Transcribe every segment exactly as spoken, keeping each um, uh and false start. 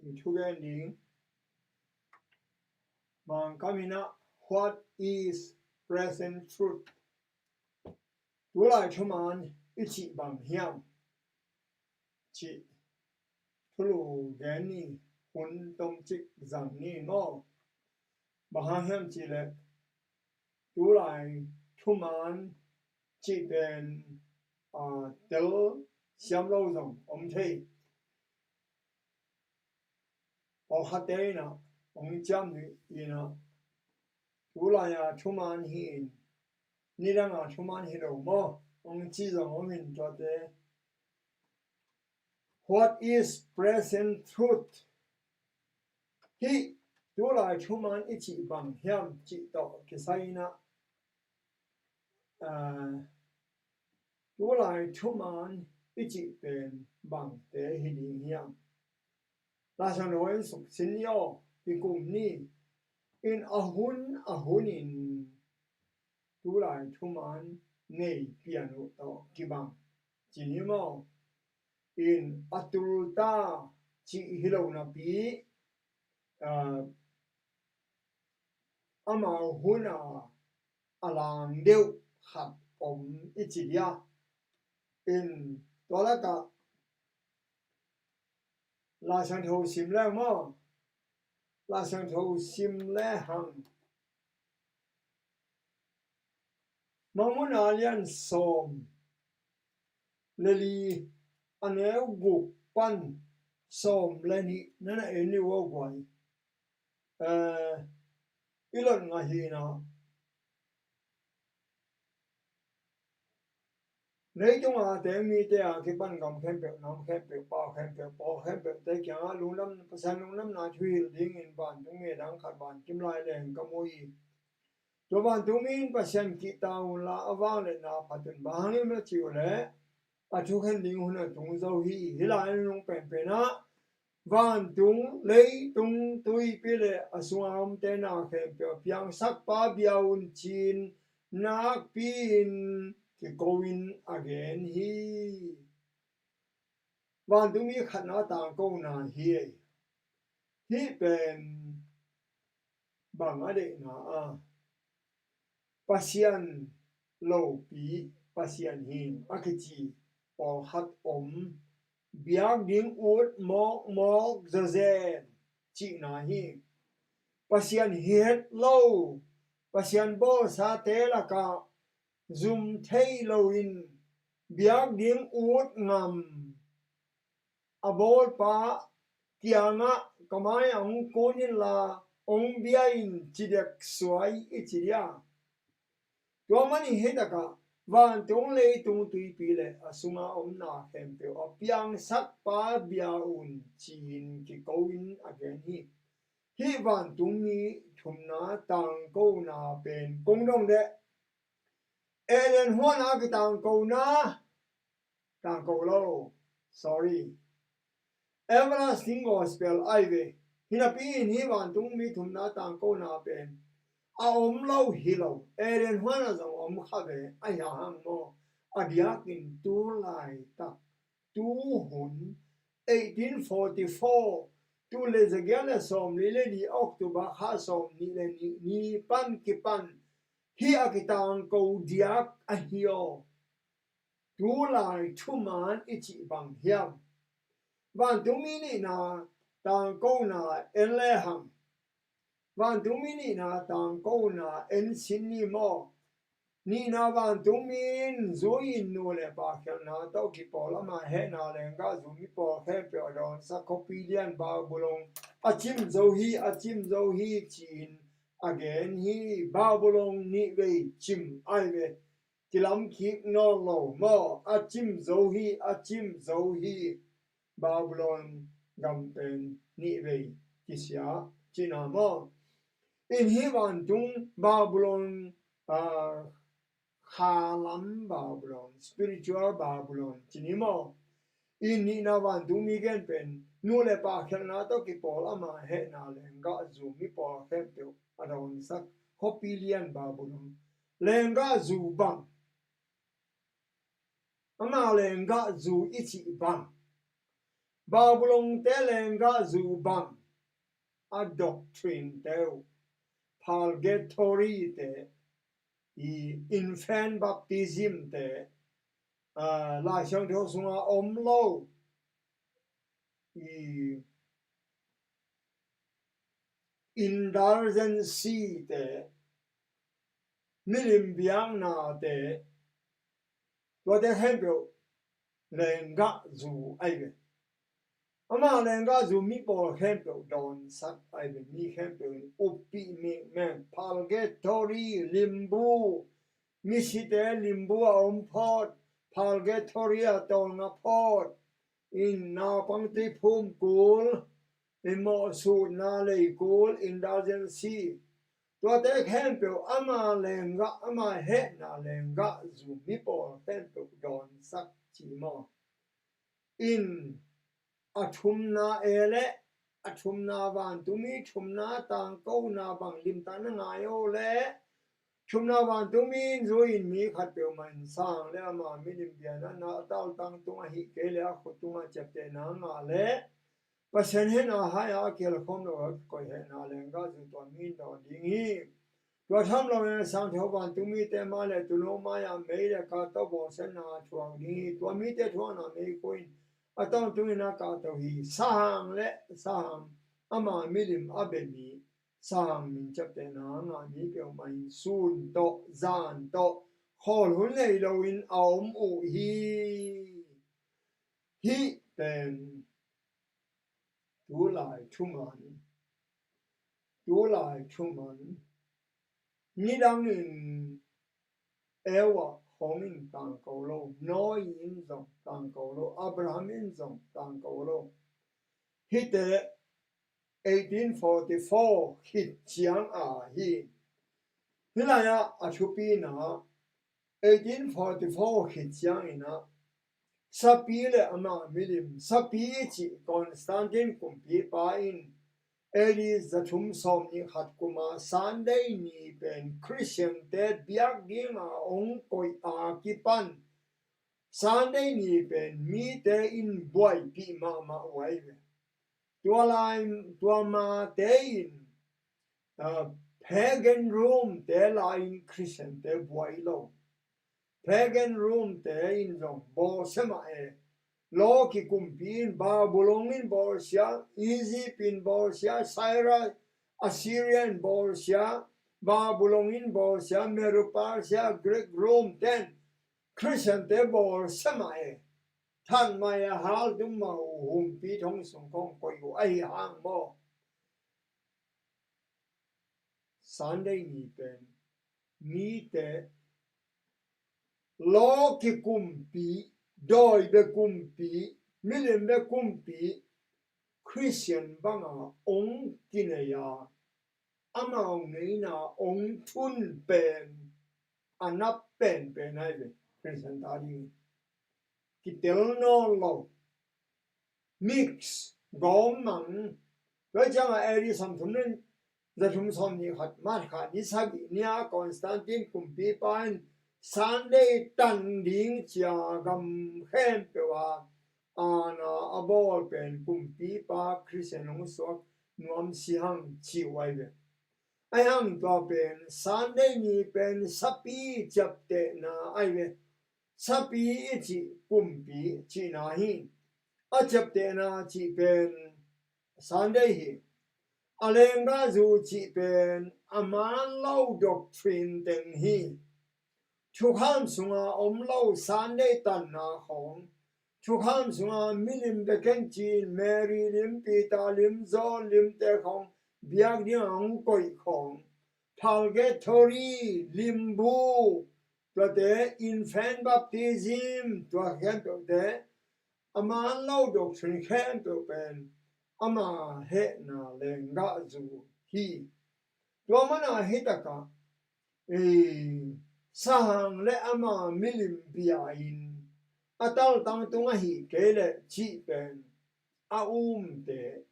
I thugen ding. Mangkam in ah, what is present truth? Tulai thuman i cih bang hiam? Cih thulu gen ni, hun tomcik zang ni maw. Bang hang hiam cih leh, tulai thuman cih pen, a, tel siam lo zong om thei. Pawlkhatte in ah hong ciam ni in ah, tulai a thuman hi in, nidang a thuman hi lo maw, hong ci zong om in tuate. What is present truth? Hih tulai thuman i cih bang hiam cih tawh kisai in ah, aa, tulai thuman i cih pen bangte hi ding hiam? Laisiangtho in suksin ni aw, i kum ni in, a hun a hun in tulai thuman nei pian uh tawh kibang ci ni maw. In a tul ta cih hi lo napi, aa, amau hun a a lang deuh khat om i ci dia. In tua lakah Laisiangtho sim le maw, Laisiangtho sim le hang, Mormon a lian sawm le li, a neu guk pan sawm le nih na na en ni uh aw guai. Eh, i lot ngah hi in ah, leitung a teng mite a kipan gam khempeuh, nam khempeuh, pau khempeuh, pawl khempeuhte kiangah lungdam, Pasian lungdamna thuhilh dingin vantung mi dang khat vancip lai leng ka mu hi. Tua vantungmi in Pasian kihta unla a vangliatna phat un. Bang hang hiam na cih uh leh, a thukhen ding hun a tung zo hi. Hih lai-in a nung penpen ah vantung, leitung, tuipi le a sunga omte na khempeuh a piangsakpa bia un ci-in nakpi-in kiko-in a gen hi. Vantungmi khatna tangkona hi. Hih pen bang a deihna a, Pasian lopi, Pasian hi a kici pawlkhat om, biak ding ut mawkmawk zawzen cihna hi. Pasian hi het lo, Pasian bawlsate lakah zum thei loin biak ding ut ngam, a bawlpa kiangah ka mai-ah hong kun inla hong bia in ci dek suai i ci dia. Tua manin hih takah vantung, leitung, tuipi le a sunga omna khempeuh a piangsakpa bia un ci-in kiko-in a gen hi. Hih vantungmi thumna tangkona pen kong dong deh. Eden huan a kitangkona, tangko lo. Sorry. Everlasting Gospel ai ve. Hi napi-in hih vantungmi thumna tangkona pen a om lo hi lo. Eden huan a zong om kha ve. Ahi hang maw, a diakin tu laitak, tu hun, eighteen forty-four, tul le zagiat le sawmli le li, October kha sawmnih le nih ni pan kipan hih a kitangko diak ahi aw. Tulai thuman i cih bang hiam? Vantungmi nihna tangkona en lehang, vantungmi nihna tangkona en sin ni maw. Nihna vantungmi in zui-in nu le pa khialhna tawh kipawl, ama hehna lenggah zu mi pawl khempeuh a dawnsak khuapi lian Babylon a cim zo hi, a cim zo hi ci-in a gen hi. Babylon nih vei cim ai ve. Kilam kik nawn lo maw, a cim zo hi, a cim zo hi. Babylon gam pen nih vei kisia cihna maw. In hih vantung Babylon, ah, kha lam Babylon, spiritual Babylon ci ni maw. In nihna vantungmi gen pen nu le pa khialhna tawh kipawl, ama hehna lenggah zu mi pawl khempeuh a dawnsak khuapi lian Babylon. Lenggah zu bang, ama lenggah zu i cih bang, Babylon te lenggahzu bang a doctrine te uh, purgatory te, i infant baptism te, a, Lai Siangtho sunga om lo, i indulgency te, milim biakna te, tuate khempeuh lenggahzu ahi ve. Ama lenggahzu mi pawl khempeuh dawnsak ahi ve. Mi khempeuh in uppih mikmek, purgatory, limbu, misite limbu a om phot, purgatory a tawlnga phot, in naupang tuiphum kul, in mawhsutna lei kul, indulgency, tuate khempeuh ama lenggah, ama hehna lenggahzu mi pawl khempeuh dawnsak ci maw? In a thumna e le, a thumna vantungmi thumna tangkona bang limtak na ngai o le, thumna vantungmi in zui in mi khat peuhmah in sang le ama milim biakna a taltang tung ahih kei le a khut tungah ciaptehna ngah le Pasian hehna hai a kihelkhawm lo a kikoih hehna lenggahzu tua mi in dawn ding hi. Tua tham lo in a siangtho vantungmite mai le tulung mai-ah mei le kahto bawlsiatna thuak ding hi. Tua mite thuakna mei khua in a tawntungin a kahto hi. Sahang le sahang, ama milim a bia mi, sahang min ciaptehna ngah mi peuhmah in sun tawh zan tawh khawl hun nei loin a om uh hi. Hih pen tulai thuman, tulai thuman, nidangin Eva khawng in tangko lo, Noah in zong tangko lo, Abraham in zong tangko lo. Hihte eighteen forty-four khit ciang a hi. Hih lai-ah a thupina eighteen forty-four khit ciangin ah, sapi le ama milim, sapi i cih Constantine kumpipa in A D za thum sawm nih khat kuma Sunday ni pen Christian te biak dinga ong koih a kipan Sunday ni pen mite in buaipih mahmah uh ahi ve. Tua lai, tua mate in, ah, pagan Rome te lai-in Christian te buai lo. Pagan Rome te in zong bawlsia mah e. Law kikumpi in Babylon in bawlsia, Egypt in bawlsia, Cyrus, Assyria in bawlsia, Babylon in bawlsia, Medo Persia, Greek Rome ten Christian te bawlsia mah e. Than mai a hal tum mah uh humpi thong sung khong koih uh ahi hang maw? Sunday ni pen mite law kikumpi, dawi bia kumpi, milim bia kumpi, Christian banga ong kinei a, amau ngeina ong thun pen a na penpen ahi ve. Christian ta ding kitel nawn lo. Mix, gawm mang. Tua ciangah A D sawmthum le za thum sawm nih khat, March kha ni sagih ni-a Constantine kumpipa in Sunday tan ding cia gam khempeuh a aana a bawl pen kumpipa Christian hong suak nuam si hang ci uh ahi ve. Ahi hang tua pen Sunday ni pen sapi ciaptehna ahi ve. Sapi i cih kumpi cihna hi. A ciaptehna cih pen Sunday hi. A lenggahzu cih pen a man lo doctrine teng hi. Thukham sunga om lo Sunday tanna khawng, thukham sunga milim bia ken ci-in Mary lim, Peter lim, John lim te khawng biak dinga hong koih khawng, purgatory, limbu, tuate, infant baptism, tua khempeuhte, a man lo doctrine khempeuh pen ama hehna lenggahzu hi. Tua mana hi takah, eh, sahang le ama milim bia-in a taltang tung ahih kei leh cih pen a umte,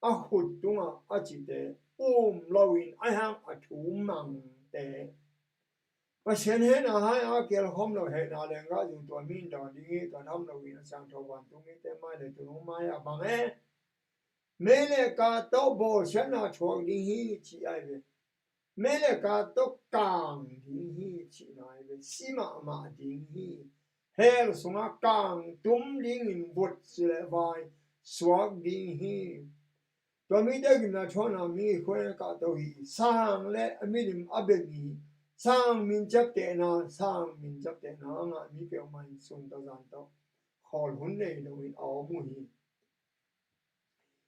a khut tungah a cihte um loin ahi hang a thu mangte, Pasian hehna hai a kial khawm lo hehna lenggah zu tua mi in dawn ding hi. Tua tham loin a siangtho vantung mite mai le tunung mai a bang e. Mei le ka tawh bawlsiatna thuak ding hi ci ai ve. Mei le ka tawh kang ding hi cihna ai ve. Si mahmah ding hi. Hell sungah kang tum dingin vut ci le vai suak ding hi. Tua mite gimna thuakna mi khuai kah to hi. Sang le a milim a beng hi. Sang min ciaptehna, sang min ciaptehna a ngah mi peuhmah in sun tawh zan tawh khawl hun nei loin a om uh hi.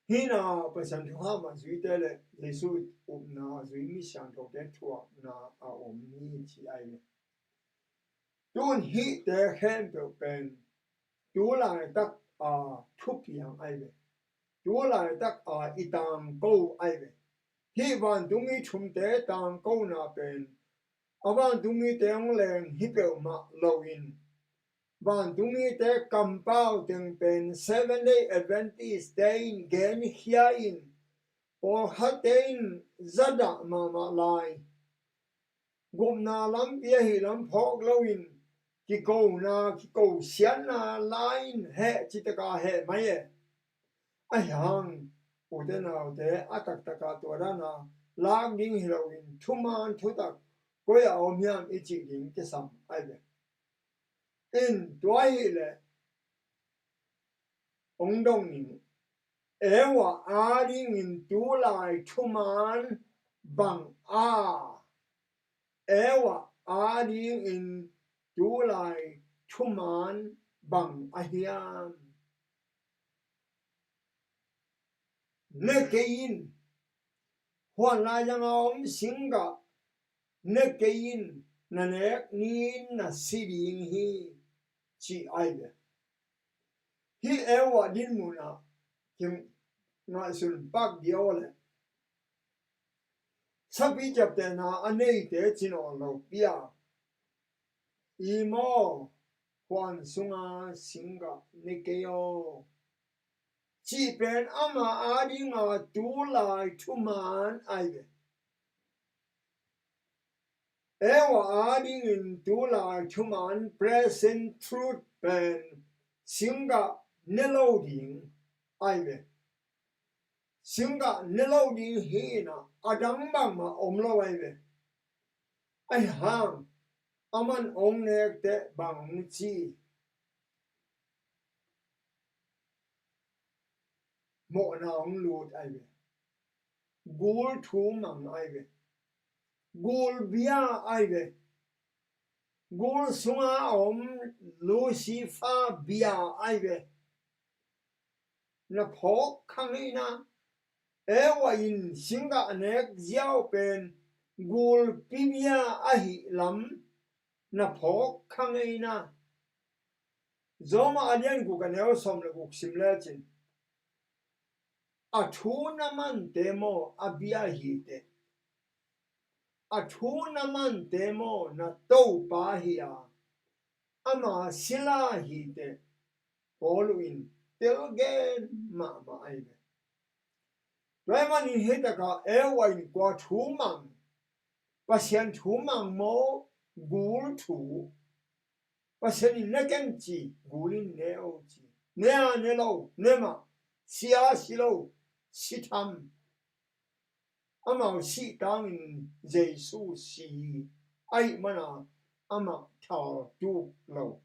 Hih na Pasian thukham a zuite le Jesu upna a zui mi siangthote thuakna a om hi ci ai ve. Tun hihte khempeuh pen tu laitak a thupiang ai ve. Tu laitak a i tangko ai ve. Hih vantungmi thumte tangkona pen a vantungmite hong leng hi peuhmah loin vantungmite kampau teng pen Seven Day Adventist te in genkhia in pawlkhatte in zadah mahmah lai. Gupna lampi ahi lam phawk loin kikona kikosiatna lai-in heh citaka heh mai e. Ahi hang ute naute a taktaka tua dana lak ding hi loin thuman thutak koi a om hiam i cih ding kisam ai ve. In tua hileh hong dong ning. Eva adingin tulai thuman bang a Eva adingin tulai thuman bang a hiam? Ne kei in. Huan lai zanga om singgah ne kei in. Na nek ni-in na si ding hi ci ai ve. Hih Eva dinmun ah kim ngaihsun pak dia aw le sapi ciaptehna a neite cinawn lo pia i maw? Huan sunga singgah ne kei aw cih pen ama adinga tulai thuman ai ve. Eva adingin tulai thuman present truth pen singgah ne lo ding ai ve. Singgah ne lo ding hi inah a dang bangmah om lo ai ve. Ahi hang aman hong nek teh bang hong ci? Mawhna hong lut ai ve. Gul thu mang ai ve. Gul bia ai ve. Gul sunga om Lucifer bia ai ve. Na phawk kha ngeina. Eva in singgah nek ziau pen gulpi bia ahi lam na phawk kha ngeina. Roma a lian guk a neu sawm le guk sim lecin a thu na mante maw a bia hi teh? A thu na mante maw na Topa hi a ama sila hi teh? Paul in telgen mahmah ai ve. Tua ahih manin hih takah Eva in kua thu mang? Pasian thu mang maw gul thu? Pasian in ne ken ci, gul in ne o ci. Ne a ne lo, ne mah. Si a si lo, si tham. Amau sih tangin Jesu si ahih mana amah thal tuk lo.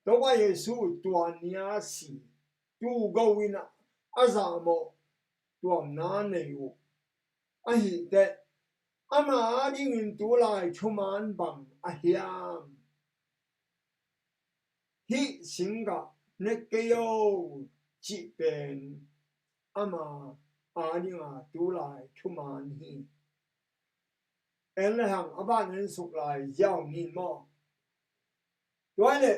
Topa Jesu tua ni a si, tu go in a zahmawh tuamna nei uh. Ahih teh ama adingin tulai thuman bang a hiam? Hih singgah ne kei o cih pen ama adinga tulai thuman hi. En le hang a ban en suk lai ziau ni maw? Tua le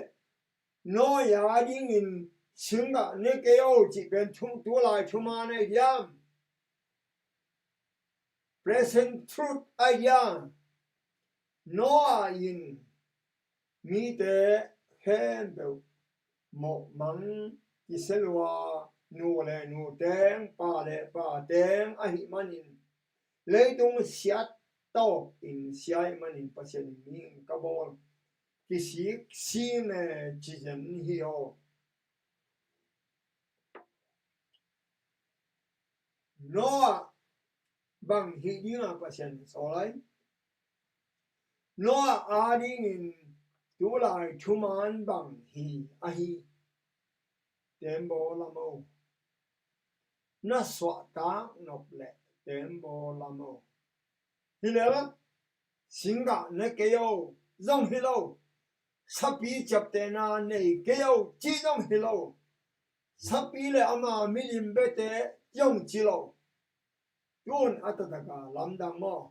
Noah adingin singgah ne kei o cih pen thum tulai thuman ai diam? Present truth ai diam? Noah in mite khempeuh mawhmang kisia lua, nu le nu teng, pa le pa teng ahih manin leitung siat tawk in sia ahih manin Pasian in mihing ka bawl kisik si e, ci zen hi aw. Noah bang hih dinga Pasian in sawl ai? Noah adingin tulai thuman bang hi ahi? Tembaw lam aw. Na suahtak nop leh tembaw lam aw. Hi leh singgah ne kei aw zong hi lo, sapi ciaptehna nei kei aw cih zong hi lo, sapi le ama milim biate zong ci lo. Tun a taktak a lamdang maw?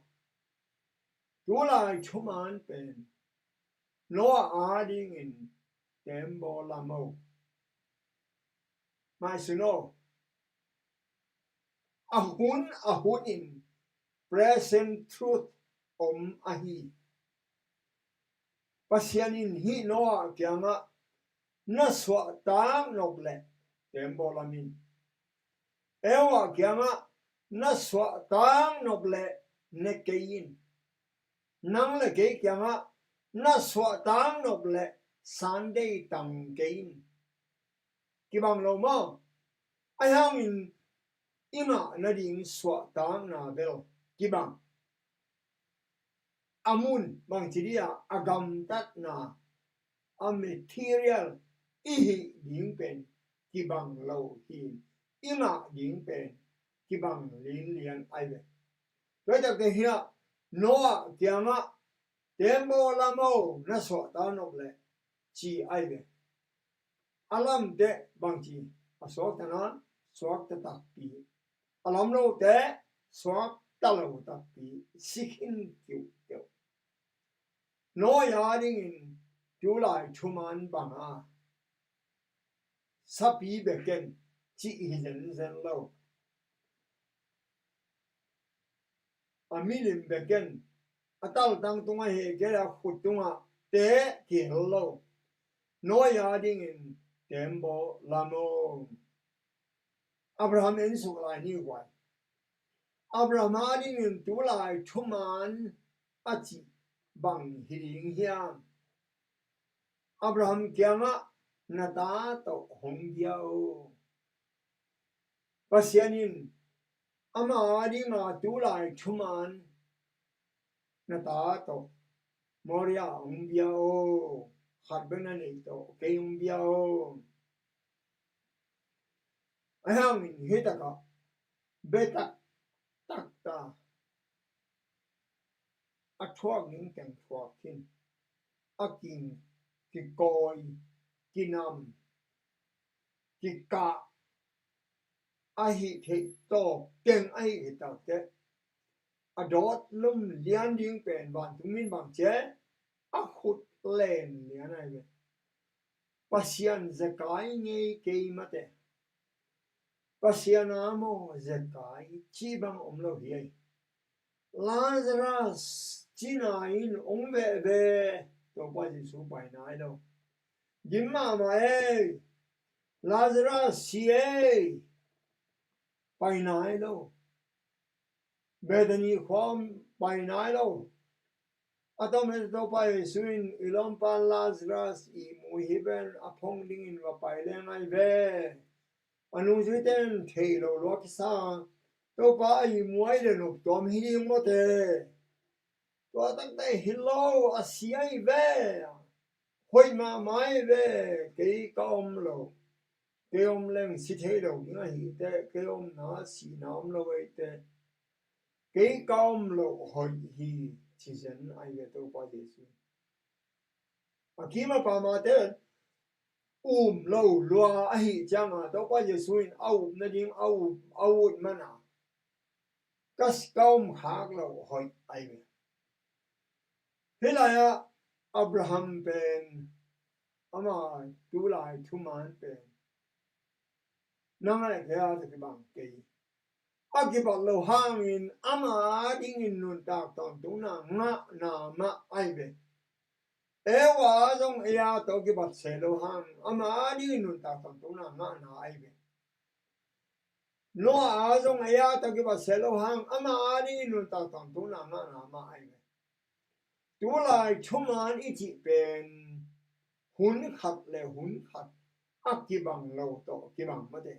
Tulai thuman pen Noah adingin tembaw lam aw. Maisun aw. A hun a hunin present truth om ahi. Pasian in hih Noah kiangah na suahtak nop leh tembaw lam in. Eva kiangah na suahtak nop leh ne kei in. Nang le kei kiangah na suahtak nop leh Sunday tang kei in. Kibang lo maw? Ahi hangin i ngah nading suahtakna bel kibang. A mun bangci dia a gamtatna, a material i hih ding pen kibang lo hi. I ngah ding pen kibang linlian ai ve. Tua takte hiah Noah kiangah tembaw lam aw na suahtak nop leh ci ai ve. A lamte bangci a suakta na suakta takpi, a lam lote suakta lo takpi si khin kiuhkeuh. Noah adingin tulai thuman banga sapi bia ken cih hi zenzen lo. A milim bia ken, a taltang tungah hi kei a khut tungah te kihel lo. Noah adingin tembaw lam aw. Abraham ensuk lai ni guai. Abraham adingin tulai thuman a cih bang hi ding hiam? Abraham kiangah na ta tawh hong bia aw. Pasian in ama dinga tulai thuman na ta tawh Moria hong bia aw. Khat bek na neih tawh kei hong bia aw. Ahi hangin hih takah bia taktak ta a thuak ding teng thuak khin, a king, kikawi, kinam, kikah ahi theih tawh teng ahi hi takte, a dawt lum lian ding pen vantung min bang ci a khut len lian ahi ve. Pasian zekai ngei kei mate. Pasian a maw zekai cih bang om lo hi ei. Lazarus cina in hong veh ve. Topa Jesu pai nai lo. Gim mahmah ei. Lazarus si ei. Pai nai lo. Bethany khua pai nai lo. A tom heta Topa Jesu in i lawmpa Lazarus ihmu hi ven a phong dingin va pai leng ai ve. A nungzuite in thei lo lua kisa. Topa a ihmu ai le nop tuam hi ding mawte. Tua takte hi lo a si ai ve. Hoih mahmah ai ve. Kei ka om lo. Kei om leng si thei lo ding ahi te, kei omna sihna om lo ei te. Kei ka om loh hoih hi, ci zen ai ve Topa Jesu. A kim a pamate um lo lua ahi cianga Topa Jesu in a up nading a up, a ut mana ka, ka om khak loh hoih ai ve. Hih lai-ah Abraham pen ama tulai thuman pen nang le kei a tawh kibang kei. A kibat lo hangin ama dingin nuntak tawntungna ngahna mah ai ve. Eva zong ei a tawh kibat se lo hangin ama dingin nuntak tawntungna ngahna ai ve. Noah a zong ei a tawh kibat se lo hang, ama a ding i nuntak tawh tu na ngahna mah ahi ve. Tulai thuman i cih pen hun khat le hun khat a kibang lo tawh kibang mate.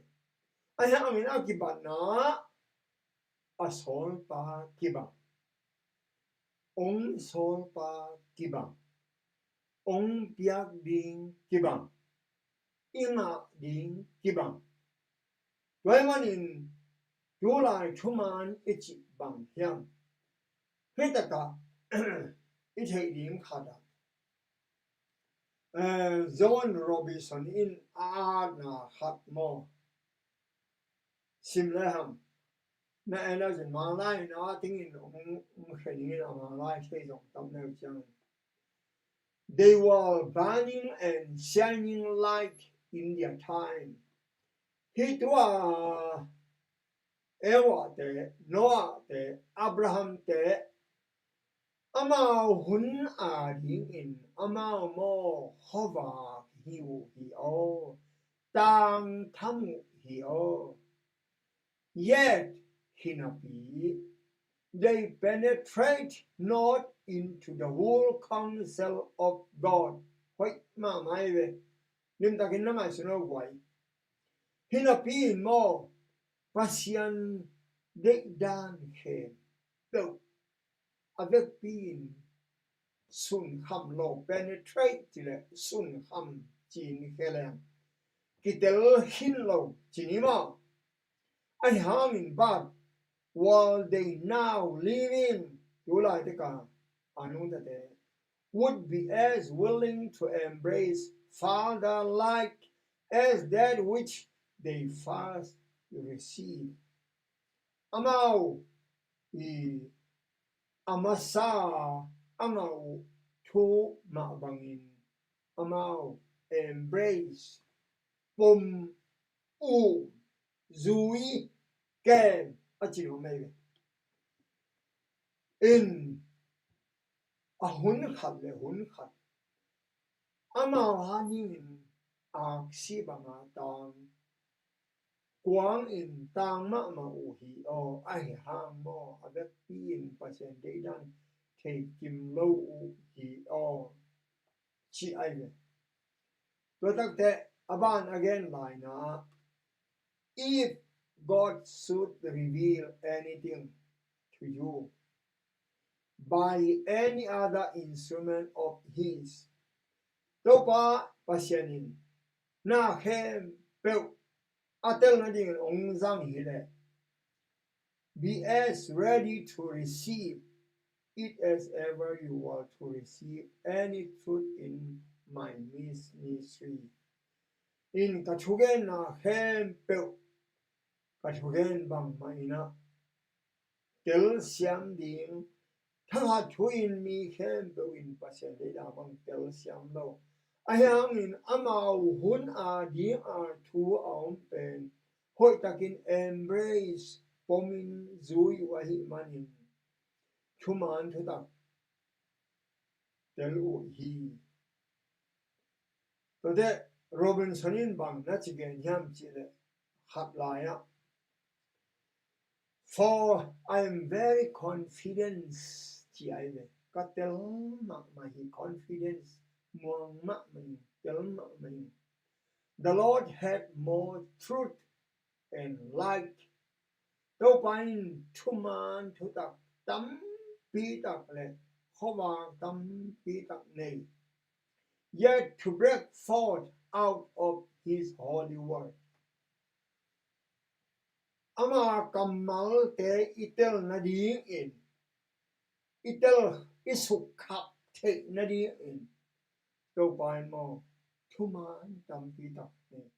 Ahi hangin a kibatna a sawlpa kibang, ong sawlpa kibang, ong piak ding kibang, i ngah ding kibang. Tua ahih manin tulai thuman i cih bang hiam? Hih takah i theih ding khat ah, eh, John Robinson in a atna khat maw, sim le hang, na en a zin Manglai na a tingin ong, ong khen in a Manglai thei zong tam neu ciangin. They were burning and shining light in their time. Hih tua Eva te, Noah te, Abraham te, amau hun a dingin amau maw khuavak hi uh hi aw, tangtham uh hi aw. Yet, hi napi, they penetrate not into the whole counsel of God. Hoih mahmah hi ve. Limtakin na ngaihsun aw guai. Hi napi in maw, Pasian deihdan khempeuh a vekpi in sunkham lo, penetrate cih leh sunkham ci-in khe leng kitel khin lo ci ni maw? Ahi hangin, but while they now living, tulai te ka a nungtate, would be as willing to embrace Father like as that which they first received. Amau i a masa a ngah uh thu mah bangin amau embrace, pom, um, zui, kem a ci nuam ahi ve. In a hun khat le hun khat amau a dingin aksi banga tang, kuang in tang mahmah uh hi aw, ahi hang maw a vekpi in Pasian deihdan thei kim lo uh hi aw, ci ahi ve. Tua takte a ban a gen laina, if God should reveal anything to you by any other instrument of his, Topa Pasian in na khempeuh a tel nadingin ong zang hileh, be as ready to receive it as ever you are to receive any truth in my ministry. In ka thugenna khempeuh ka thugen bangmah in ah telsiam ding, thangah thu in mi khempeuh in Pasian deihdan bang telsiam lo. Ahi hangin amau hun a ding a thu a om pen hoihtakin embrace, pomin zui uh ahih manin thuman thutak tel uh hi. Tuate Robinson in bang na ci gen hiam cih leh, khat lai-ah, for I am very confident, ci ahi ve. Ka tel mahmah hi, confidence, muang mahmah hi, tel mahmah hi. The Lord had more truth and light. Topa in thuman thutak tampi tak le khuavak tampi tak nei, yet to break forth out of his holy word. Ama kammalte i tel nadingin, i tel, i sukkhap theih nadingin Topa in maw thuman tampi tak nei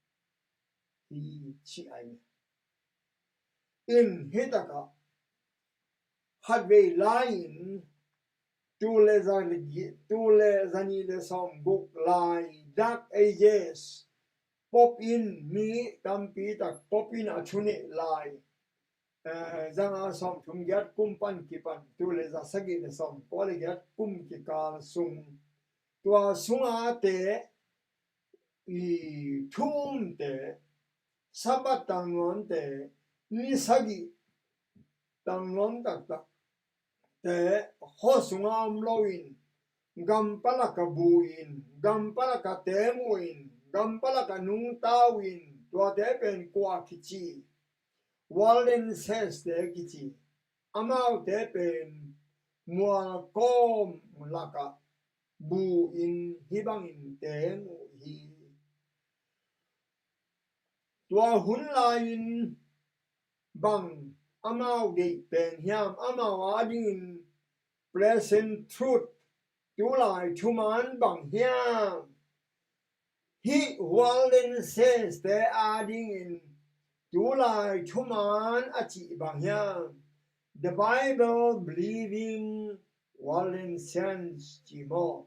hi, ci ahi ve. In hih takah khatvei lai-in tul le za, tul le zanih le sawmguk lai, Dark Ages, pop in, mi tampi tak pop in a thu neih lai, eh, zanga sawmthum giat kum pan kipan tul le zasagih le sawmkua le giat kum kikal sung, tua sunga te i thu umte, Sabbath tangnuamte, ni sagih tang lawm taktak te khua sungah om loin, gampalak ah bu in, gampalak ah teng uh in, gampalak ah nungta uh in, tuate pen kua kici, Waldenses te kici, amaute pen mual kawm lakah bu in hih bangin teng uh hi. Tua hun lai-in bang amau deih pen hiam, amau adingin present truth, tulai thuman bang hiam? Hih Waldenses te adingin tulai thuman a cih bang hiam? The Bible believing Waldensians ci maw.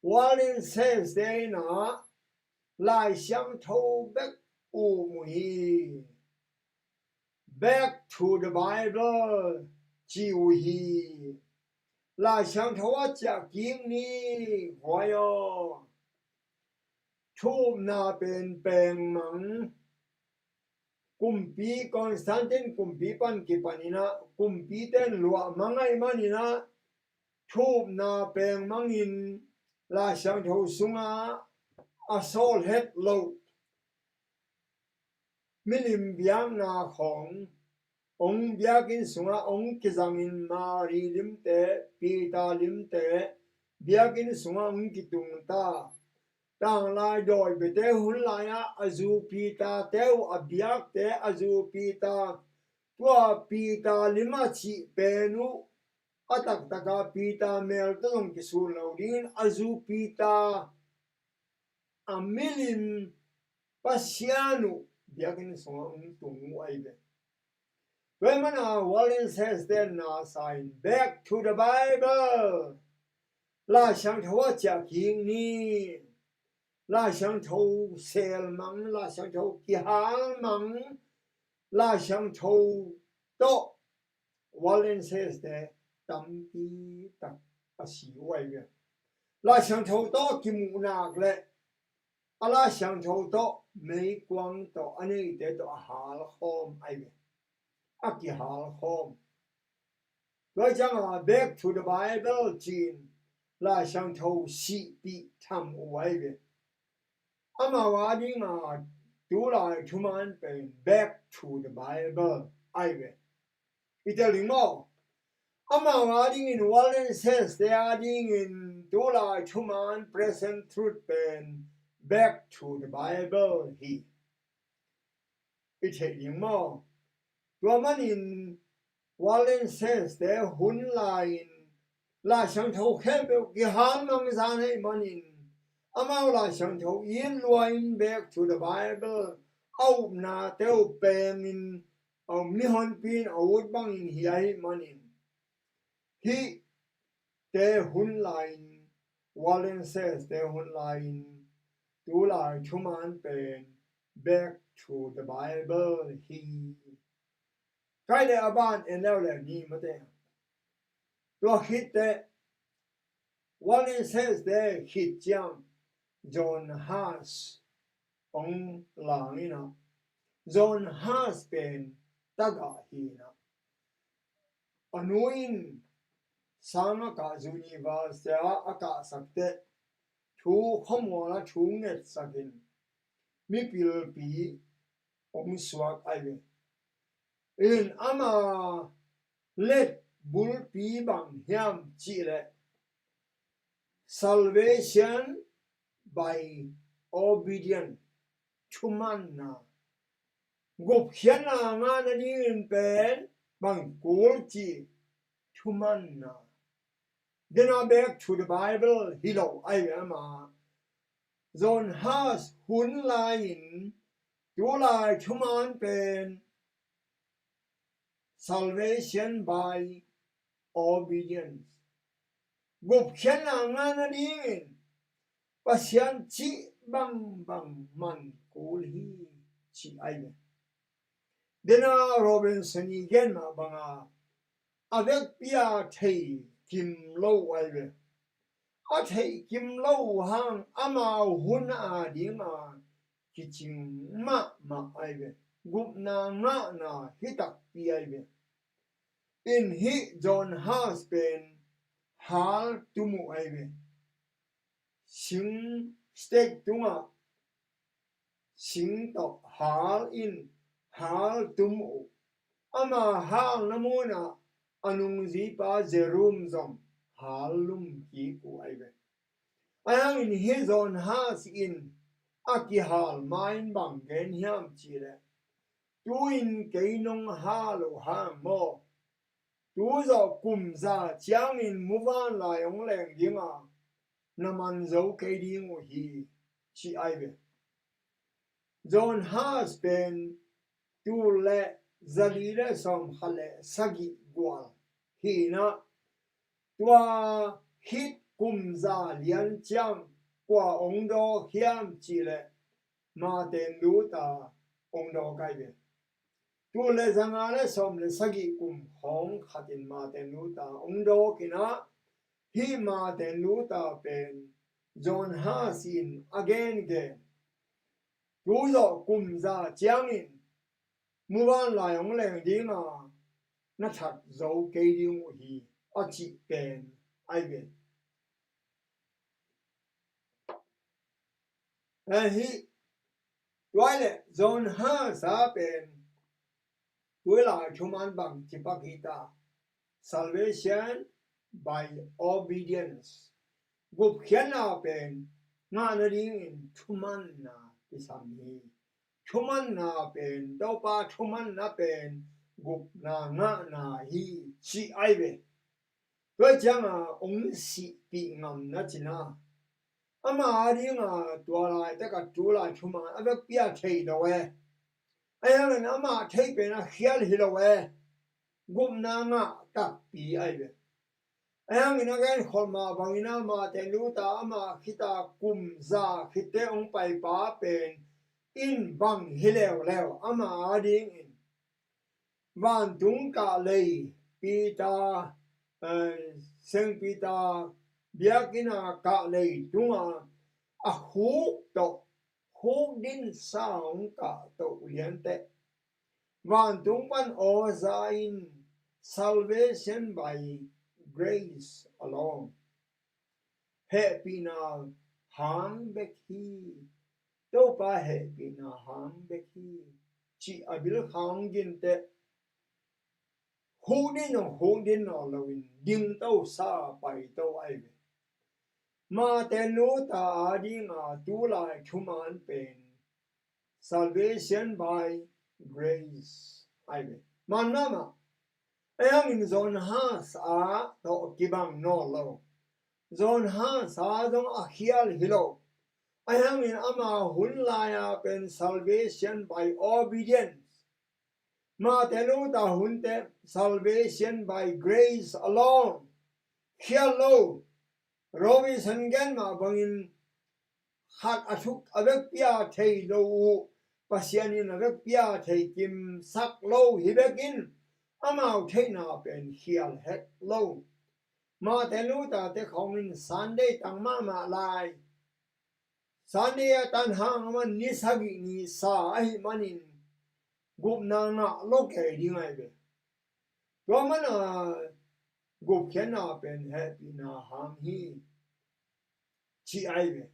Waldenses te in ah Lai Siangtho bek um uh hi. Back to the Bible ci uh hi. Lai Siangtho ah ciah kik ni, guai aw. Thu upna pen pengmang, kumpi Constantine kumpi pan kipan in ah, kumpite in luahmang ahih manin ah, thu upna pengmangin Lai Siangtho sungah a sawl het loh milim biakna khawng hong biakinn sungah hong kizangin, Mari limte, Peter limte biakinn sungah hong kitungta. Tanglai dawi biate hun lai-ah a zu Peter te uh, a biakte a zu Peter, tua Peter lim a cih pen uh a taktak a Peter mel tawh zong kisun lo dingin a zu Peter a milim Pasian uh biakinn sungah hong tung uh ahi ve. Tua ahih manin Waldenses te in na sa in, back to the Bible. Lai Siangtho ah ciah kik ni. Lai Siangtho selmang, Lai Siangtho kihalmang, Lai Siangtho tawh Waldenses te tampi tak a si uh ahi ve. Lai Siangtho tawh kimuhnak le a Lai Siangtho tawh meikuang tawh a neite tawh a halkhawm ahi ve. A kihalkhawm. Tua ciangah back to the Bible ci-in Lai Siangtho sihpih tham uh ahi ve. Amau adingin tulai thuman pen back to the Bible ahi ve. I tel ding maw? Amau adingin, Waldenses te adingin tulai thuman, present truth pen back to the Bible hi. I theih ding maw? Tua manin Waldenses te hun lai-in Lai Siangtho khempeuh kihalmang zan ahih manin, amau Lai Siangtho it lua-in back to the Bible a upnate uh pengin, a mihonpi in a ut bangin hi ahih manin, hih te hun lai-in, Waldenses te hun lai-in tulai thuman pen back to the Bible hi. Kai le a ban en leuleu ni mate. Tua khit teh Waldenses te khit ciang John Huss hong lang in ah, John Huss pen tagah hi in ah, a nu in sang a kah, university ah a kahsak teh thu khuamual ah thu ngetsak in mipilpi hong suak ahi ve. In ama let bulpi bang hiam cih leh, salvation by obedience, thumanna. Gupkhiatna ngah nadingin pen bang kul cih, thumanna. Dena back to the Bible hi lo ahi ve ama. John Huss hun lai-in tulai thuman pen salvation by obedience. Gupkhiatna ngah nadingin Pasian cih bangbang man kul hi, ci ahi ve. Dena Robinson i gen mah banga a vekpi a thei kim lo ahi ve. A theih kim lo uh hang amau hun a dinga kicing mahmah ahi ve. gupna ngahna hi takpi ahi ve. In hih John Huss pen hal tum uh ahi ve. Sing, stake tungah sing tawh hal in hal tum uh. Ama halna munah a nungzuipa Jerome zong hal lum kik uh ahi ve. Ahi hangin hih John Huss in a kihal ma-in bang gen hiam cihleh, tu-in kei nong hal uh hang maw, tu zawh kum za ciangin muvanlai hong leng ding a, na man zo kei ding uh hi, ci ahi ve. John Huss pen tul le zali le sawmkhat le sagih gual hi-in ah, tua khit kum za lian ciang kua hong dawk hiam cihleh, Martin Luther hong dawk ahi ve. Tul le zanga le sawm le sagih kum khawng khatin Martin Luther hong dawk in ah, hih Martin Luther pen John Huss in a gengen, tu zawh kum za ciangin muvanlai hong leng ding a, na that zo kei ding uh hi, a cih pen ahi ve. Ahi, tua leh John Huss a pen tulai thuman bang ci pak hi ta, salvation by obedience. Gupkhiatna pen ngah nadingin thumanna kisam hi. Thumanna pen, Topa thumanna pen gupna ngahna hi, ci ahi ve. Tua cianga hong sihpih ngam na cina, ama a dinga tua laitak a tulai thuman a vekpi a thei lo e. Ahi hangin ama thei pen a khial hi lo e. Gupna ngah takpi ahi ve. Ahi hangin a gen khol mah bangin ah Martin Luther ama khita kum za khitte hong paipa pen in bang hi leuleu, ama a dingin vantung kahlei Peter, eh, Saint Peter biakinn a kahlei tunga a khuk tawh, khukdin sa hong kah toh lianteh, vantung pan aw za in, salvation by grace alone. Hehpihna hang bek hi. Topa hehpihna hang bek hi, cih a bilkha hong ginteh, khukdin aw, khukdin aw loin dingto sa paito ahi ve. Martin Luther a dinga tulai thuman pen salvation by grace ahi ve. Man mahmah. Ahi hangin John Huss a tawh kibang nawn lo. John Huss a zong a khial hi lo. Ahi hangin ama hun lai-a pen salvation by obedience. Martin Luther hunte salvation by grace alone. Khial lo. Robinson gen mah bangin khat a thuk a vekpi a thei lo uh, Pasian in a vekpi a thei kimsak lo hi bekin amau theihna pen khial het lo. Martin Luther te khawngin Sunday tang mahmah lai. Sunday a tan hang a man ni sagih ni sa ahi manin gupna ngah lo kei ding ahi ve. Tua mana gupkhiatna pen hehpihna hang hi, ci ahi ve.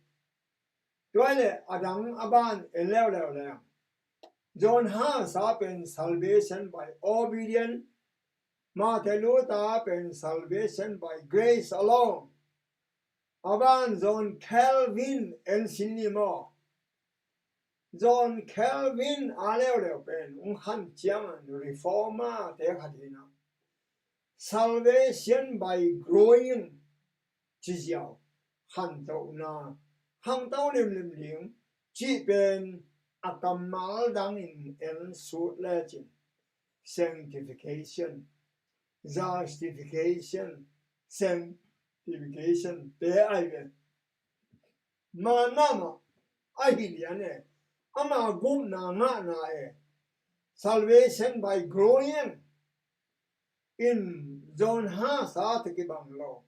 Tua le a dang a ban en leuleu leng, John Huss a pen salvation by obedience, Martin Luther a pen salvation by grace alone. A ban John Calvin en sin ni maw? John Calvin a leuleu pen ung khan ciangan reformer te khat hi na. Salvation by growing ci ziau, khantohna, khangto limlim ding cih pen a kammal dangin en sut lecin sanctification, justification, sanctification te ahi ve. Mana mah ahi lian e. Ama gupna ngahna e. Salvation by growing in John Huss a tawh kibang lo,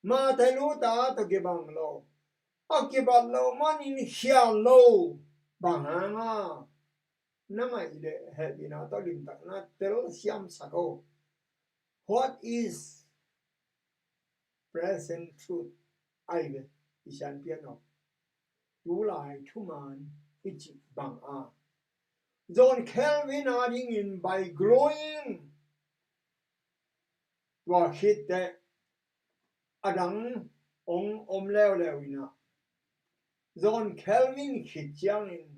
Martin Luther a tawh kibang lo. A kibat lo manin khial lo. Bang hanga? na ngaih leh hehpihna tawh limtak na telsiam sak o. What is present truth? Ai ve, i sianpian aw. Tulai thuman i cih bang a, John Calvin a dingin by growing, tua khit teh a dang hong om leuleu in ah, John Calvin khit ciangin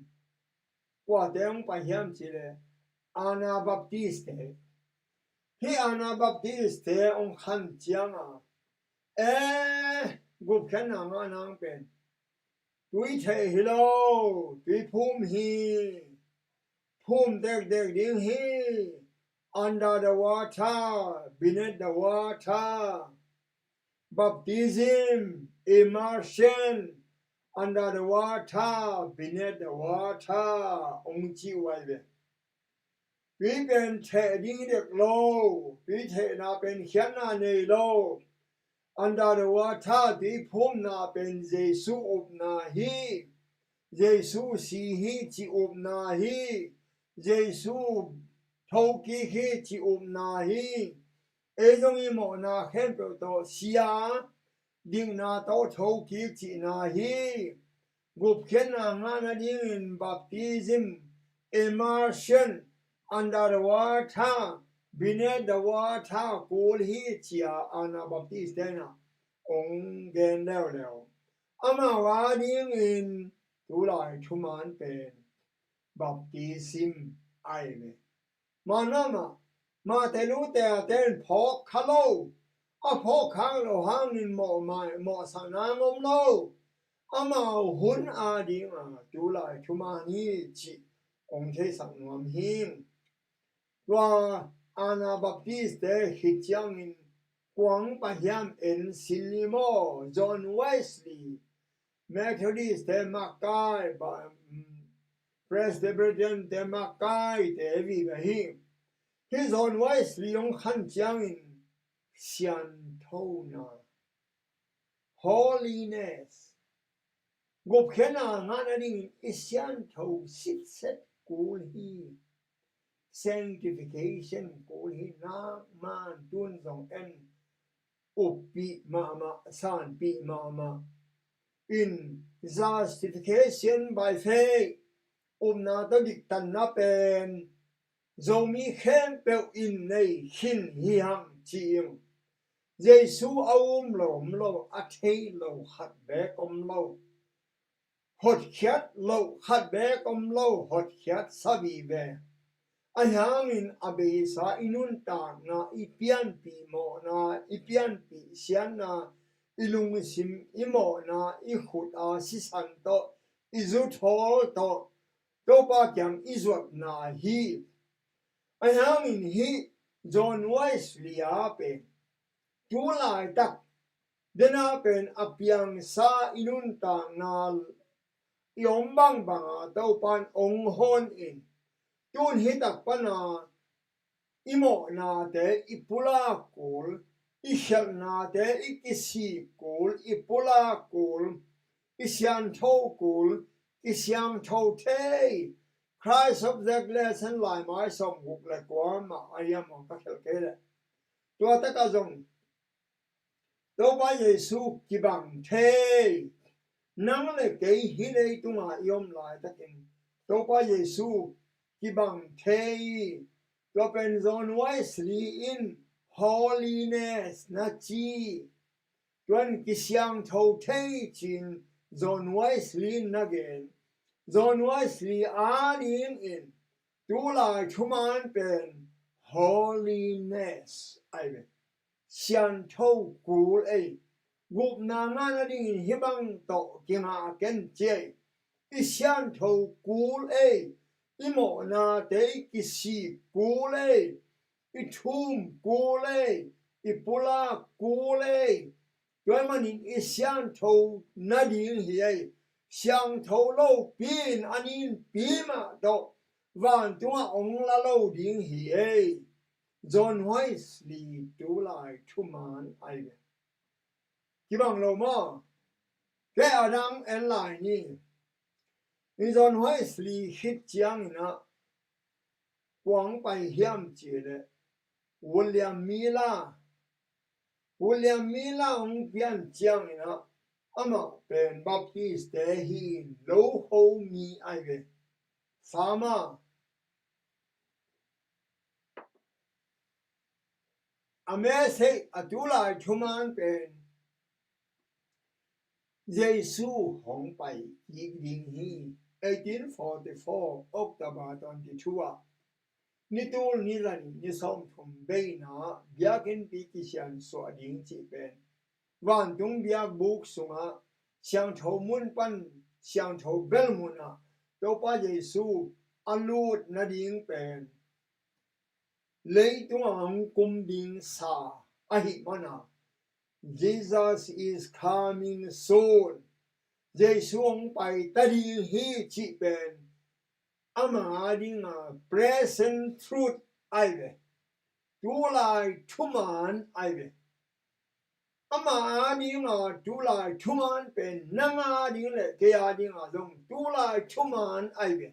kuate hong pai hiam cih leh Anabaptist te. Hih Anabaptist te hong khan ciang a, e, gupkhiatna ngah nang pen tui theih hi lo, tui phum hi, phum dekdek ding hi, under the water, beneath the water, baptism, immersion, under the water, beneath the water, hong ci uh ai ve. Tui pen theh ding dek lo, tui thehna pen khiatna nei lo. Under the water, tui phumna pen Jesu upna hi. Jesu si hi cih upna hi. Jesu thokik hi cih upna hi. Ei zong i mawhna khempeuh tawh si a, dikna tawh thokik cihna hi. Gupkhiatna ngah nadingin baptism, immersion, under the water, beneath the water kul hi ci-a Anabaptist te in ah hong gen leuleu. Amau a dingin tulai thuman pen baptism ai ve. Mahmah, mahte lute a ten phawk kha lo, a phawk khak lo hangin mawh mai, mawhsak nang om lo. Amau hun a ding a tulai thuman hi cih hong theisak nuam hi. Tua Anabaptist te khit ciangin kua hong pai hiam en sin ni maw? John Wesley, Methodist te makai, ba, mm, Presbyterian te makai te vive hi. Hih John Wesley hong khan ciangin sianthona, holiness, gupkhiatna ngah nadingin i siantho sitset kul hi. Sanctification kul hi. Nangman tun zong en, uppih mahmah, sanpih mahmah in, justification by faith, upna tawh diktanna pen Zomi khempeuh in nei khin hi hang ci-in, Jesu a um lo om lo, a thei lo khat beek om lo, hotkhiat loh khat beek om lo, hotkhiat sa vive. Ahi hangin a beisa i nuntakna, i pianpih mawhna, i pianpih siatna, i lungsim i mawhna, i khut a sisan tawh, i zuthawl tawh Topa kiang i zuatna hi. Ahi hangin hih John Wesley a pen tu laitak dena pen a piangsa i nuntakna i om bangbang a Topan ong hon in, tun hi tak pana i mawhnate i pulak kul, i khialhnate i kisik kul, i pulak kul, i siantho kul, i siangtho thei. Christ Object Lesson laimai sawmguk le kua mah a hiam aw, ka khial kei leh. Tua takah zong Topa Jesu kibang thei. Nang le kei hih leitunga i om laitakin Topa Jesu kibang thei. Tua pen John Wesley in holiness na ci. Tuan kisiangtho thei cin John Wesley na gen. John Wesley a dingin tu lai thuman pen holiness ahi ve. Siantho kul ei. Gupna ngah nadingin hih bang tawh kingah ken ci ei. I siantho kul ei. I mawhnate i kisik kul ei. I thum kul ei. I pulak kul ei. Tua ahih manin i siantho nading hi ei. Siangtho lopi in a ninpi mah tawh vantungah ong la lo ding hi ei. John Wesley tu lai thuman ahi ve. Kibang lo maw? Kei a dang en lai ni. I John Wesley khit ciangin ah Kua hong pai hiam cih leh William Miller. William Miller hong pian ciangin ah amah pen Baptist te hi in, loho mi ahi ve. Farmer. A message, a tulai thuman pen Jesu hong pai kik ding hi. Eighteen forty-four October twenty-two ah ni tul ni za nih ni sawmthum beina biakinnpi kisiansuah ding cih pen vantung biakbuk sungah siangtho mun pan siangtho bel munah Topa Jesu a lut nading pen leitungah hong kum ding sa ahih mana, "Jesus is coming soon." Jesu hong pai ta ding hi cih pen ama adinga present truth ahi ve. Tulai thuman ahi ve. Ama adinga tulai thuman pen nang ading le kei adinga zong tulai thuman ahi ve.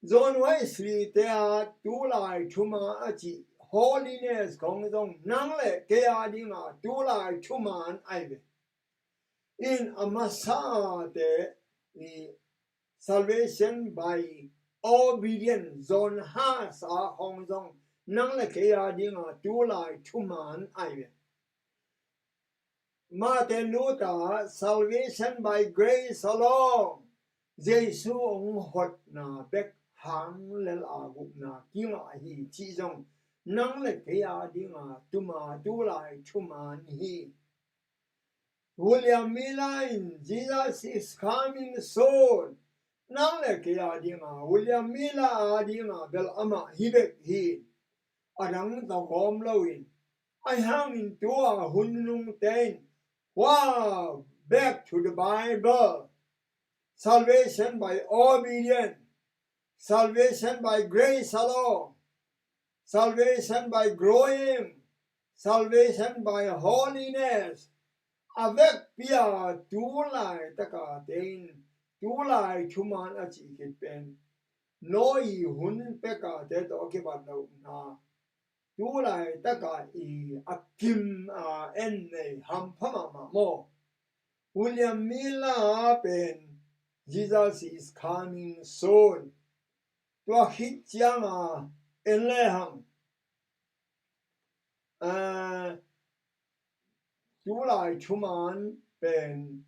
John Wesley te a tulai thuman a cih holiness khong zong nang le kei adinga tulai thuman ahi ve. In a masa te i salvation by obedience, John Huss a khong zong nang le kei adinga tulai thuman ahi ve. Martin Luther, salvation by grace alone. Jesu hong hotna bek hang lel a gupna kingah hi cih zong nang le kei adinga tuma tulai thuman hi. William Miller in Jesus is coming soon. Nang le kei adinga, William Miller adinga bel amah hi bek hi. A dang tawh gawm lo in. Ahi hangin tua hun nungte in, wow, back to the Bible. Salvation by obedience. Salvation by grace alone. Salvation by growing. Salvation by holiness. A vekpi a tulai taka te in tulai thuman a cih khit pen Noah i hun peka te tawh a kibat lohna tulai taka i a kim a en nei hampha mahmah maw? William Miller pen Jesus is coming soon. Tua khit cianga en lehang, ah, tulai thuman pen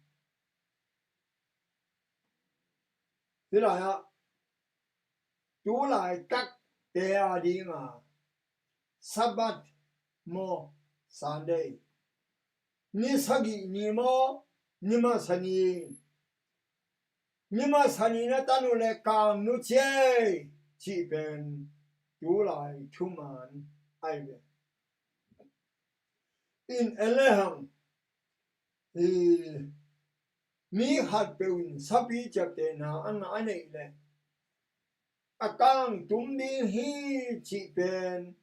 tulai ah tulai takte adinga Sabbath maw, Sunday, ni sagih ni maw, ni masa ni, ni masa ni na tanu le kang nu ciei cih pen tulai thuman ahi ve. In en lehang hi, mi khatpeuh in sapi ciaptehna a ngah a neih leh a kang tum ding hi cih pen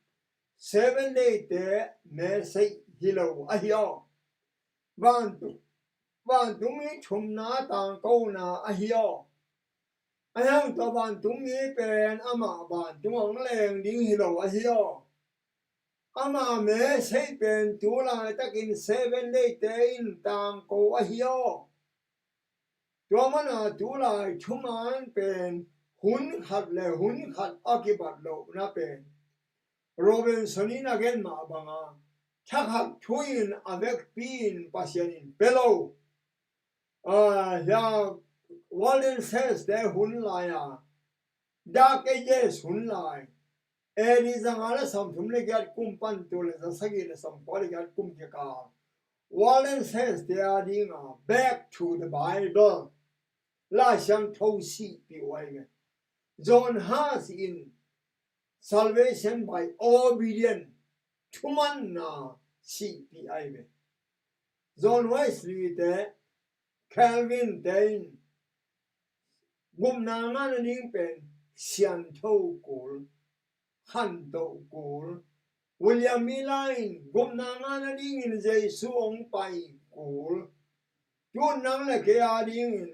Seven Day te message hi lo ahi aw. Vantung, vantung i thumna tangkona ahi aw. Ahi hang tua vantung mi pen amah vantung hong leng ding hi lo ahi aw. Ama message pen tulaitakin Seven Day te in tangko ahi aw. Tua mana tulai thuman pen hun khat le hun khat a kibat lohna pen Robinson in a gen mah banga thakhat thu in a vekpi in Pasian in pe lo. Ah, hia Walden Sales te hun lai a, Dark Ages hun lai, A D zanga le sawmthum le giat kum pan tu le zasagih le sawmkua le giat kum kikal Walden Sales te a dinga Back to the Bible, Lai Siangtho sihpih uh ahi ve. John Huss in Salvation by Obedience, thumanna sihpih ahi ve. John Wesley te, Calvin te in gupna ngahna ding pen siangtho kul, khantoh kul. William Miller in gupna ngahna dingin Jesu hong pai kul. Tun nang le kei a dingin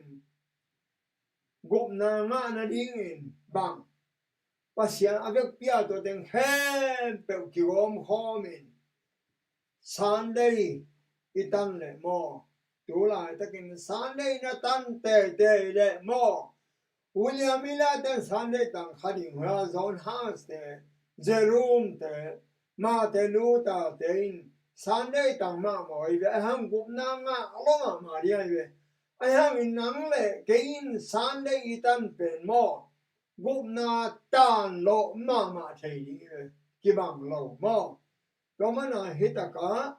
gupna ngahna dingin bang Pasian a vekpi a tua teng khempeuh kigawm khawmin Sunday i tan leh maw, tu laitakin Sunday na tan teitei leh maw, William Miller ten Sunday tang kha ding hua, John Huss te, Jerome te, Martin Luther te in Sunday tang mahmah hi ve, a hang gupna ngah lo mahmah ding hi ve. A hangin nang le kei in Sunday i tan pen maw, gupna tan lo mahmah thei ding hi ve, kibang lo maw. Tua mana hi takah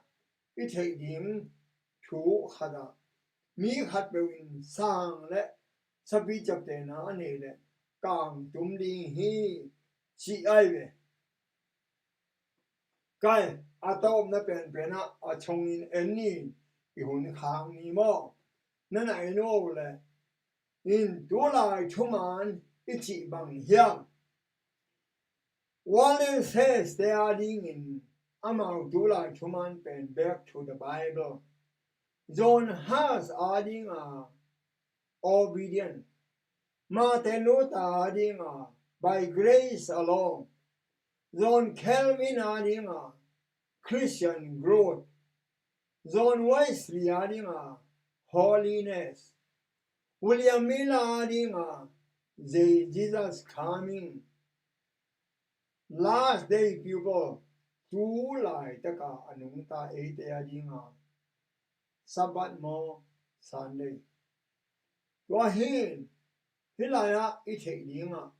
i theih ding thu khat ah mi khatpeuh in sang le sapi ciaptehna a nei le kangtum ding hi, ci ai ve. Kai, a tawpna penpen ah a chongin en ni, i hun khak ni maw. Nana en uh le in tulai thuman i cih bang hiam? Walden says te adingin amau tulai thuman pen Back to the Bible. John Huss adinga Obedient. Martin Luther adinga By Grace Alone. John Calvin adinga Christian Growth. John Wesley adinga Holiness. William Miller adinga Je- Jesus Coming. Last Day People, tu laitaka a nungta eite adinga Sabbath maw, Sunday. Tua hi, hih lai-ah i theih dingah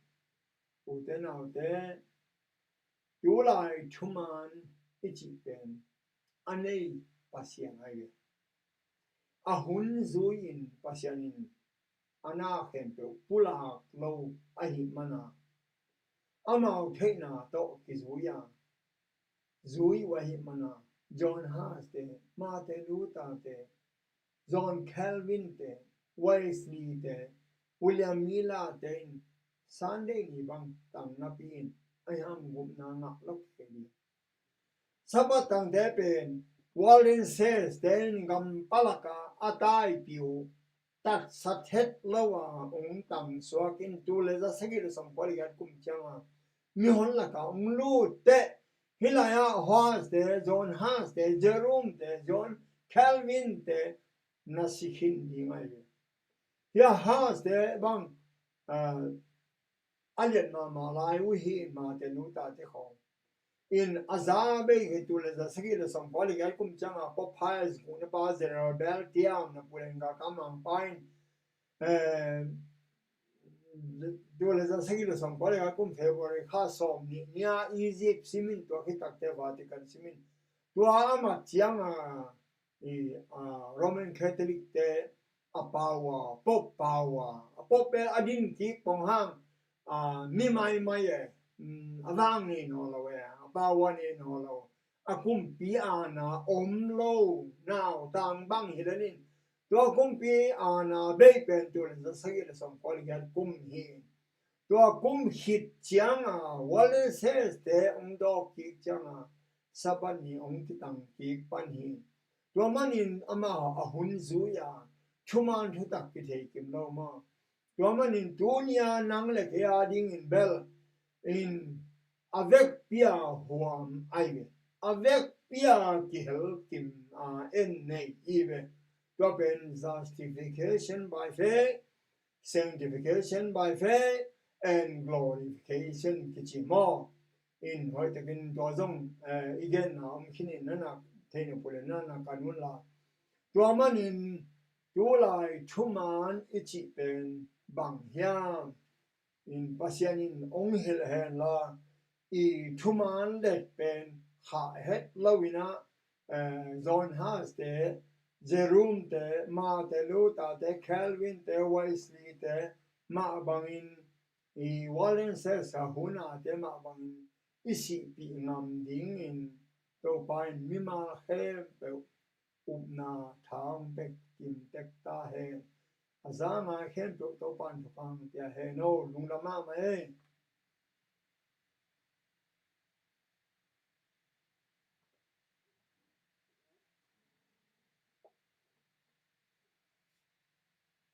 ute naute, tulai thuman i cih pen a nei Pasian ahi ve. A hun zui-in Pasian in a na khempeuh pulak lo ahih mana, amau theihna tawh kizui a zui uh ahih mana, John Huss te, Martin Luther te, John Calvin te, Wesley te, William Miller te in Sunday ni bang tang napi in a hiam gupna ngah lo kei ding. Sabbath tangte pen Walden says te in gam palaka a taipi uh tatsa thet lo a ong tang suak in, tul le za sagih le sawmkua le giat kum cianga mihon laka ong lut teh, hih lai-ah Huss te, John Huss te, Jerome te, John Calvin te na si khin ding ahi ve. Hih a Huss te bang, ah, a lian mahmah lai uh hi, Martin Luther te khawng in a za bei hi, tul le za sagih le sawmkua le giat kum cianga Pope Pius kungna pa General Bell tiam na pulen ka kamang pa in, eh, tul le za sagih le sawmkua le giat kum February kha sawm nih nia Egypt simin, tua khit takte Vatican simin, tua a mat cianga i, a, Roman Catholic te a pau a, Pope pau a, a Pope a din kik pong hang, a, mi maimai e, mm, a vang nei nawn lo e, a pau a nei nawn lo, a kumpi ana om lo, nautang bang hi lenin, tua kumpi ana bei pen tul le za sagih le sawmkua le giat kum hi. Tua kum khit cianga Walden says te ong dawk kik cianga Sabbath ni ong kitang kik pan hi. Tua manin amau a hun zui a thuman thutak kithei kim lo maw. Tua manin tunia nang le kei adingin bel in a vekpi a huam ahi ve, a vekpi a kihel kim a en nei hi ve. Tua pen justification by faith, sanctification by faith and glorification kici maw. In hoihtakin tua zong, eh, i genna om khinin nana theihna pule nana kan un la. Tua manin tulai thuman i cih pen bang hiam? In Pasian in ong hilh hen la, i thuman let pen khah het lo in ah, eh, John Huss te, Jerome te, Martin Luther te, Calvin te, Wesley te mah bangin, i Walden says a hun a te mah bangin i sihpih ngam dingin Topa in mimal khempeuh upna tha ong pek kim tek ta hen. A za ngai khempeuh Topa in thupha ong pia hen o. Lungdam mahmah ei.